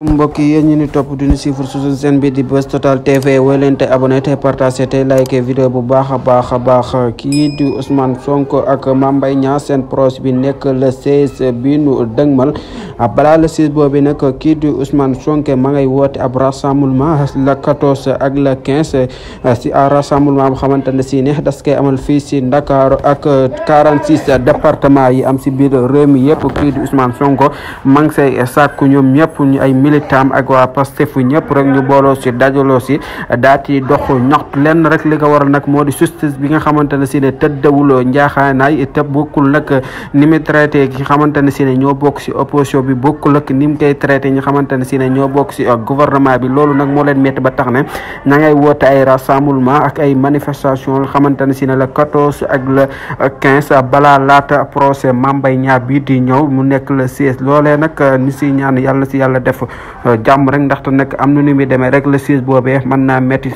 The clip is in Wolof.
mbokk yi ñu ni topp duñu suivre sur chaîne bi di Buzz Total TV woy leen te abonné te partagé te like vidéo bu baax a baax kii di Ousmane Sonko ak Mame Mbaye Niang seen procès bi nekk le 16 bi nu dëgmal balaa le 16 boobu nag kii di Ousmane Sonko ma ngay woote ab rassemblement le 14 ak le 15 si a rassemblement bu xamante ne si ne das koy amal fii si Ndakaaru ak 46 département yi am si biir réew mi yëpp kii di Ousmane Sonko ma ngi say sàkku ñoom ñëpp ñu ay militant ak waa Pastef ñëpp rek ñu booloo si dajaloo si daati dox ñaxtu lenn rek li ko waral nag moo di justice bi nga xamante ne si ne tëddawul njaaxaanaay te bokkul nag ni mu traité ki xamante ne si ne ñoo bokk si opposition bi bokkul ak ni mu koy traité ñi xamante ne si ne ñoo bokk si gouvernement bi loolu nag moo leen métti ba tax ne ña ngay woote ay rassemblement ak ay manifestation xamante ne si ne le 14 ak le 15 balaa laata procès Mame Mbaye Niang bii di ñëw mu nekk le 16 loolee nag ni si ñaan yàlla si yàlla def jàmm rek ndaxte nag am na nu muy demee rek le 16 boobee mën naa métti